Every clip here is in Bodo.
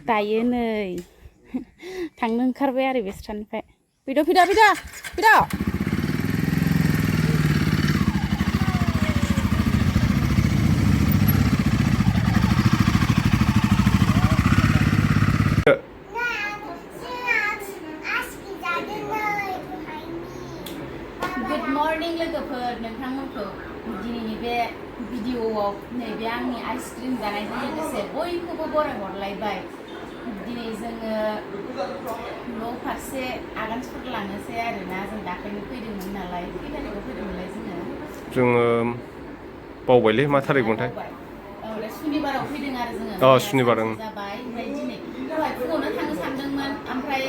दायो नै थांनो ओंखारबाय आरो बेस्रानिफ्राय फैद' गुड मर्निं लोगोफोर नोंथांमोनखौ दिनैनि बे भिडिअआव नैबे आंनि आइसक्रिम जानायजों लोगोसे बयखौबो बरायहरलायबाय दिनै जोङो न' फारसे आगान सुरलांनोसै आरोना जों दाख्लैनो फैदोंमोन नालाय खै थारिखआव फैदोंमोनलाय जोङो बावबायलै मा थारिखमोनथाय सुनिबाराव फैदों आरो जोङो सुनिबार जाबाय ओमफ्राय दिनै दहाय फुङावनो थांनो सानदोंमोन ओमफ्राय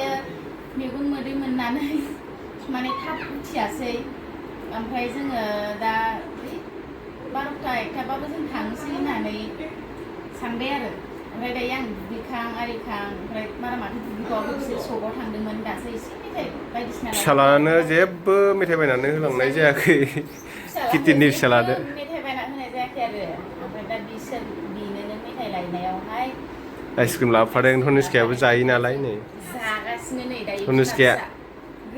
मेगन मोदै मोननानै माने थाब उथियासै ओमफ्राय जोङो दा 12टा 1टाबाबो जों थांसै होननानै सानबाय आरो ओमफ्राय दायो आं दुगैखां आरिखां ओमफ्राय माथो दुगैबावाखै बिसोर सकआव थांदोंमोन दासो एसे मेथाइ बायदिसिना फिसालानो जेबो मेथाइ बायनानै होलांनाय जायाखै किटिनि फिसालानो मेथाइ बायना होनाय जायाखै आरो ओमफ्राय दा बेनोनो मेथाइ लायनायावहाय आइसक्रिम लाबोफादों धनुस्कायाबो जायो नालाय नै जागासिनो नै दायो धनुस्काया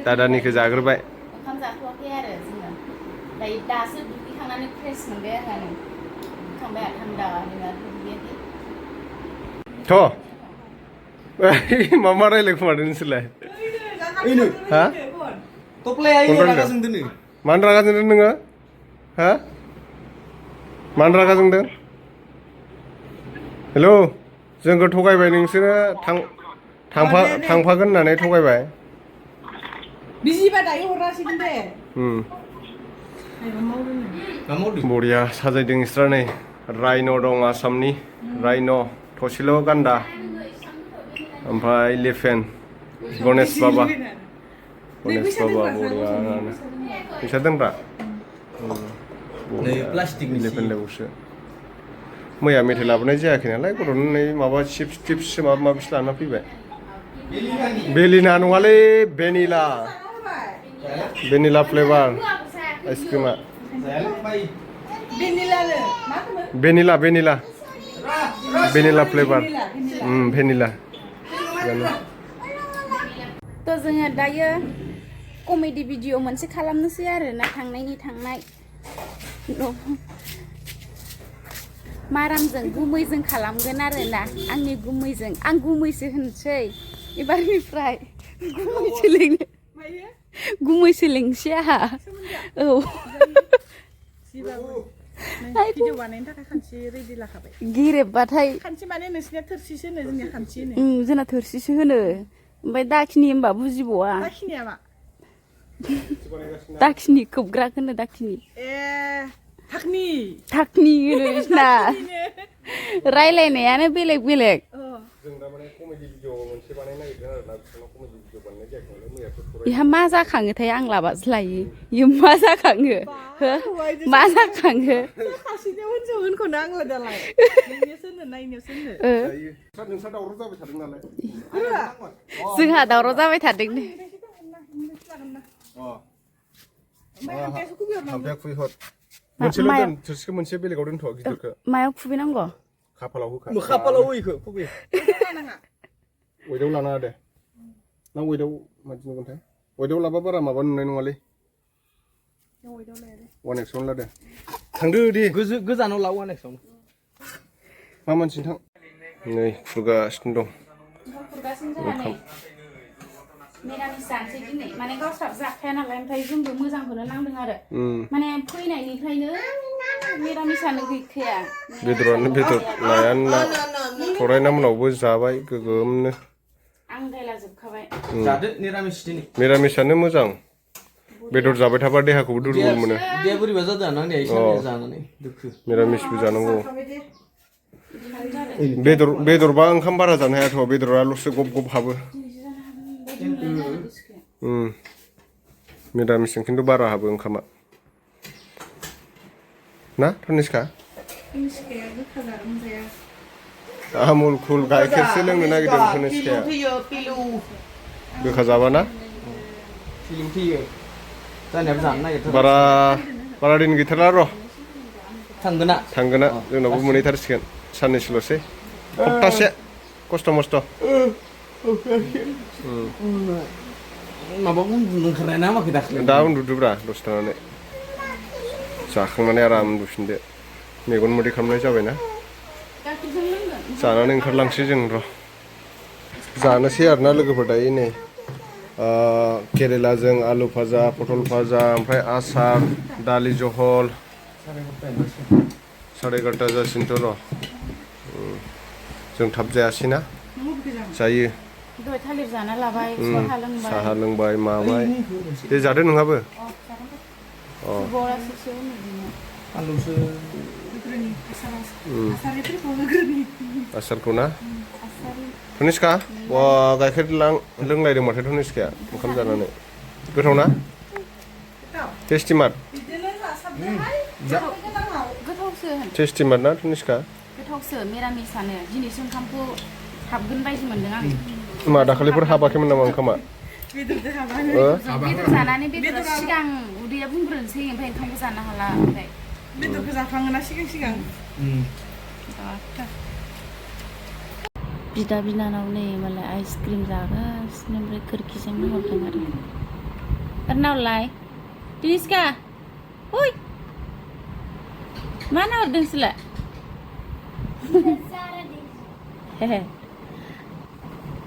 दादानिखौ जाग्रोबाय ओंखाम जाथ'वाखै आरो जोङो दायो दासो दुगैखांनानै फ्रेस मोनबाय आङो दुगैखांबाय थान्दा नोङो दुगैयाखै मा रायलायखुमादों नोंसोरलाय हा मानो रागा जोंदों नोङो हा मानो रागा जोंदों हेलौ जोंखौ थगायबाय नोंसोरो थांफागोन होननानै थगायबाय बिजिबा दायो हरगासिनो दे बरिया साजायदों इसोरा नै राइन' दं आसामनि राइन' थसेल' गान्दा ओमफ्राय इलिफेन्ट गणेश बाबा बरियानो फैसा दोनग्रा इलिफेन्ट लेबुसो मैया मेथाइ लाबोनाय जायाखै नालाय गथ'नो नै माबा चिप्स टिप्स माबा माबिसो लाना फैबाय बेलिना नङालै भेनिला फ्लेभार आइसक्रिमा भेनिला फ्लेभार भेनिला थ' जोङो दायो कमेडि भिडिअ मोनसे खालामनोसै आरो ना थांनाय मारामजों गुमैजों खालामगोन आरो ना आंनि गुमैजों आं गुमैसो होनसै एबारनिफ्राय गुमैसो लिंसै आहा औ भिडिअ बानायनो थाखाय खानसे रेडि लाखाबाय गिरेबबाथाय खानसे माने नोंसिना थोरसिसो होनो जोंनिया खानसे होनो जोंना थोरसिसो होनो ओमफ्राय दाखिनि होनबा बुजिबावा दाखिनिया मा दाखिनि खोबग्राखौ होनो दाखिनि धाकनि होनो बिसना रायलायनायानो बेलेग जों दा माने कमेडि भिडिअ मोनसे बानायनो नागिरदों आरोना बिसोरनाव कमेडि भिडिअ बानायनाय जायाखै नालाय मैयाथ' बेहा मा जाखाङोथाय आं लाबासो लायो इयो मा जाखाङो मा जाखाङो होनखौनो आंलाय दालाय नायनोसो नोंस्रा दावराव जाबाय थादों नालाय जोंहा दावराव जाबाय थादों मोनसेल' दोन थोरसिखौ मोनसे बेलेगाव दोनथ' गिदिरखौ मायाव खुबैनांगौ खाफालाव होखा वेटआव लानाङा दे ना वेटआव मादि नुगोनथाय वेटआव लाबा बारा माबा नुनाय नङालै 1x लादो थांदो दे गोजानाव लाव 1x मा मानसिनो थां नै खुरगासिनो दं ओंखाम निरामिस जानोसै दिनै माने गावस्राबो जाखाया नालाय ओमफ्राय जोंबो मोजांखौनो नांदों आरो माने फैनायनिफ्रायनो निरामिसानो गैखाया बेदरानो बेदर नायानो ना थरायना मोनावबो जाबाय गोगोमनो आंगायला जोबखाबाय जादो निरामिस दिनै निरामिसानो मोजां बेदर जाबाय थाबा देहाखौबो दुरबल मोनो दे बोरैबा जादों आंनि आइसक्रिम जानानै दुखु निरामिसबो जानांगौ बेदरबा ओंखाम बारा जानो हायाथ' बेदराल'सो गब गब हाबो निरामिसजों खिन्थु बारा हाबो ओंखामा ना धनुस्का आमुल कुल गाइखेरसो लोंनो नागिरदों धनुस्काया गोखा जाबा ना बारा दिन गैथारला र' थांगोना जोंनावबो मोनहैथारसिगोन साननैसोल'सै सप्तासे खस्थ' मस्थ' माबा उन्दुनो ओंखारनाय ना माखै दाख्लै दा उन्दुदोब्रा दसे थानानै जाखांनानै आराम उन्दुफिनदो मेगन मोदै खालामनाय जाबायना जानानै ओंखारलांसै जों र' जानोसै आरोना लोगोफोर दायो नै केरेलाजों आलु भाजा पटल भाजा ओमफ्राय आसार दालि जहल 11:30 जासिनोथ' र' जों थाब जायासैना जायो दहाय थालिर जाना लाबाय साहा लोंबाय माबाय दे जादो नोंहाबो आलुसो आसारखौ ना धनिष्का गाइखेर लोंलायदों माथो धनिष्काया ओंखाम जानानै गोथाव ना टेस्टिमार टेस्टिमार ना धनिष्का गोथावसो मिरामिसानो दिनैसो ओंखामखौ हाबगोन बायदि मोनदों आं मा दाखालिफोर हाबाखैमोन नामा ओंखामा बेदर जानानै बेदरा सिगां उदैया बुंग्रोनोसै ओमफ्राय ओंखामखौ जानो हाला ओमफ्राय बेदरखौ जाखाङोना सिगां बिदा बिनानाव नै मालाय आइसक्रिम जागासिनो ओमफ्राय खोरखिजों नाहरदों आरो नावलाय दिनिष्का ओइ मा नाहरदों नोंसोरलाय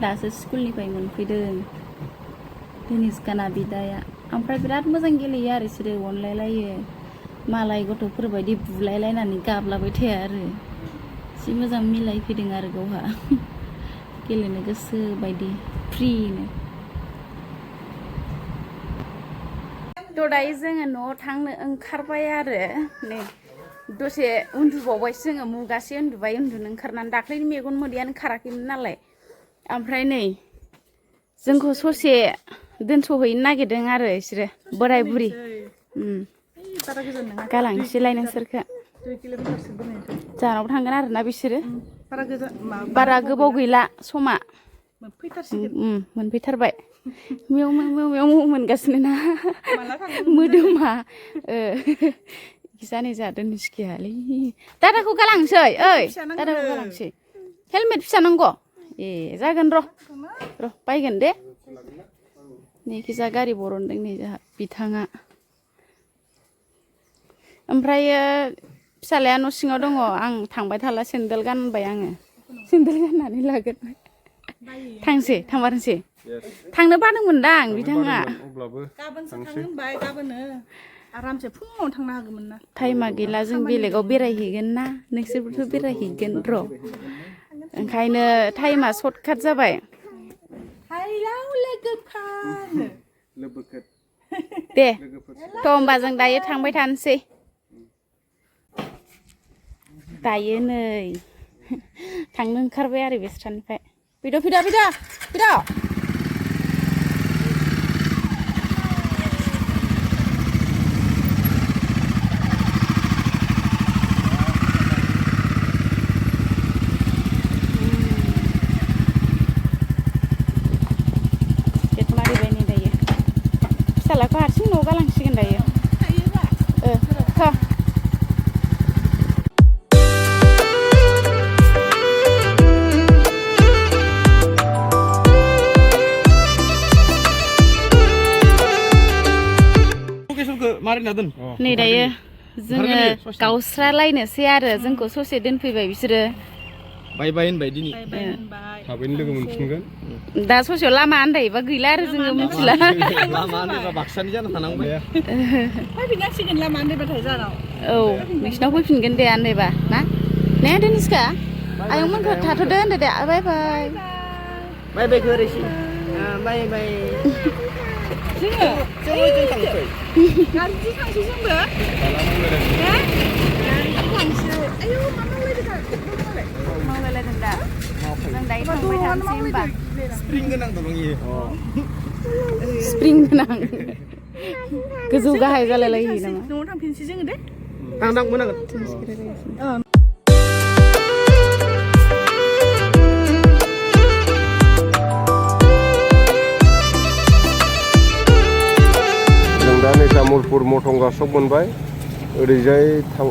दासो स्कुलनिफ्राय मोनफैदों दिनिष्काना बिदाया ओमफ्राय बिराद मोजां गेलेयो आरो बिसोरो अनलायलायो मालाय गथ'फोरबायदि बुलायलायनानै गाबलाबाय थाया आरो जि मोजां मिलायफैदों आरो गावहा गेलेनो गोसो बायदि फ्रिनो थ' दायो जोङो न'आव थांनो ओंखारबाय आरो नै दसे उन्दुबावबायसो जोङो मुगासे उन्दुबाय उन्दुनो ओंखारनानै दाख्लैनि मेगन मोदैयानो खाराखैमोन नालाय ओमफ्राय नै जोंखौ ससे दोनस'हैनो नागिरदों आरो बिसोरो बोराय बुरि गालांसैलाय नोंसोरखौ जानाव थांगोन आरोना बिसोरो बारा गोबाव गैला समा मोनफैथारबाय मेव मेव मेव मोनगासिनो ना मोदोमा जानाय जादों निस्कियालै दादाखौ गालांसै ओइ दादाखौ गालांसै हेलमेट फिसा नांगौ ए जागोन र' बायगोन दे नैखिजा गारि बरनदों नै जोंहा बिथाङा ओमफ्रायो फिसालाया न' सिङाव दङ आं थांबाय थाला सेन्देल गानबाय आङो सेन्देल गाननानै लागोन थांसै थांमारनोसै थांनो बादोंमोनदां बिथाङा गाबोनसो थांनो होनबाय गाबोनो आरामसे फुङावनो थांनो हागौमोन ना टाइमा गैला जों बेलेगाव बेरायहैगोन ना नोंसोरबोथ' बेरायहैगोन र' ओंखायनो टाइमा सर्टकाट जाबाय दे थ' होमबा जों दायो थांबाय थानोसै दायो नै थांनो ओंखारबाय आरो बेस्रानिफ्राय फैद' फिसालाखौ हारसिं न'आव गालांसिगोन दायो नै दायो जोङो गावस्रालायनोसै आरो जोंखौ ससे दोनफैबाय बिसोरो बाय बाय होनबाय दिनै थाबैनो लोगो मोनफिनगोन दा ससेयाव लामा आन्दायोबा गैला आरो जोङो मिथिला लामा आन्दायबा बाक्सानि जाना थानांबाय फैफिननांसिगोन लामा आन्दायबाथाय जानाव औ नोंसिनाव फैफिनगोन दे आन्दायबा ना ने दिनिष्का आयंमोनखौ थाथ'दो होनदो दे बाय बाय बाय बाय गोरैसै बाय बाय जोङो जों थांसै गारिजों थांसै जोंबो गारिजों थांसै आयौ मा मावलायलायदों दा जों दायो थांबाय थानोसै होनबा स्प्रिं गोनां दं इयो स्प्रिं गोनां गोजौ गाहाय जालायलायो नामा न'आव थांफिनसै जोङो दे थांनां मोनांगोन जों दा नै तामुलपुर मथंगा सक मोनबाय ओरैजाय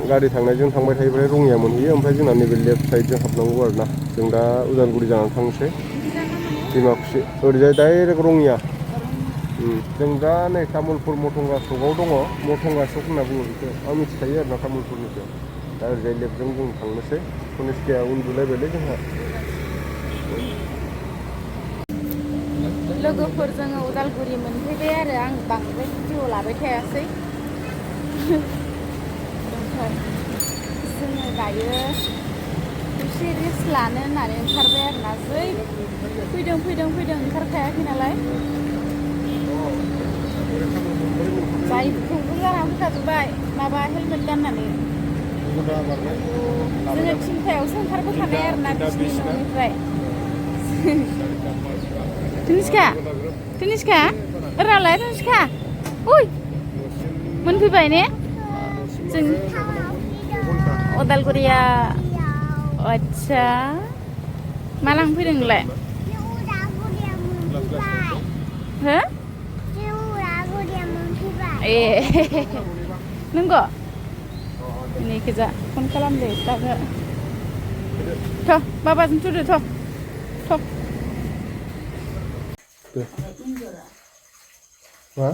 गारि थांनायजों थांबाय थायोब्ला रङिया मोनहैयो ओमफ्राय जोंना नैबे लेफ्ट साइडजों हाबनांगौ आरोना जों दा उदालगुरि जानानै थांसै दैमाखुसि ओरैजाय डाइरेक्ट रङिया जों दा नै तामुलपुर मथंगा सकआव दङ मथंगा सक होनना बुङो बेखौ आं मिथिखायो आरोना तामुलपुरनिखौ दा ओरैजाय लेफ्टजों जों थांनोसै कनिष्काया उन्दुलायबायलै जोंहा लोगोफोर जोङो उदालगुरि मोनफैबाय आरो आं बांद्राय भिडिअ लाबाय थायासै ओमफ्राय जोङो दायो दसे रेस्ट लानो होननानै ओंखारबाय आरोना जै फैदों ओंखारखायाखै नालाय जायखौबो जाना फैखाजोब्बाय माबा हेलमेट गाननानै जोङो थिनथायावसो ओंखारबोखानाय आरोना बिसिनि न'निफ्राय Tuniska ओरालाय Tuniska उइ मोनफैबाय ने जों उदालगुरिया आदसा मा लांफैदों नोंलाय हो ए नंगौ नैखिजा फन खालामदो दानो थ' बाबाजों थुदो थ' मा?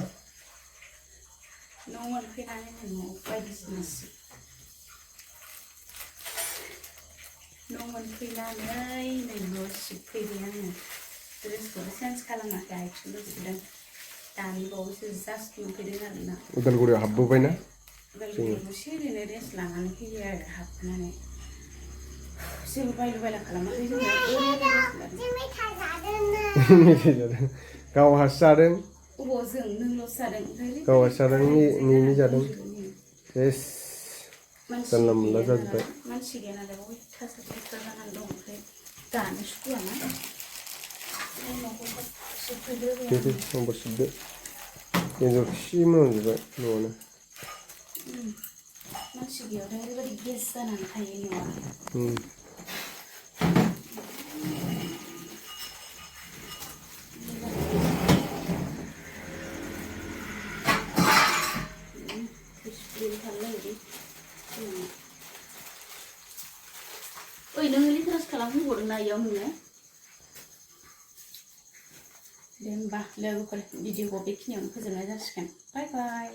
न' मोनफैनानै न'आव बायदिसिना न' मोनफैनानै नै न' सिबफैबाय आङो ड्रेसखौबो चेन्ज खालामाखै आथिंल' सुदों दानि बावैसो जास्ट मोनफैदों आरोना उदालगुरियाव हाबबोबायना उदालगुरियाव दसे ओरैनो रेस्ट लानानै फैबाय आरो हाबनानै जेबो बायलु बायला खालामाखै जोङो मेथाइ जादों गाव हारसिं जादों अबाव जों नोंल'सो जादों गाव हारसिं जादों मिमि जादों सेस जानला मोनला जाजोब्बाय मानसि गैया नालाय बयबो थासा जानानै दं ओमफ्राय दानो सुखुवाना दे नम्बर सिबदो एन्जर खि मोनामजोब्बाय न'आवनो मानसि गैयाबाथाय ओरैबायदि गेस जानानै थायो न'आ ओइ नोङो लिटारास खालामहरदोंना इयाव नोङो दे होमबा लोगोफोर भिडिअखौ बेखिनियावनो फोजोबनाय जासिगोन बाय बाय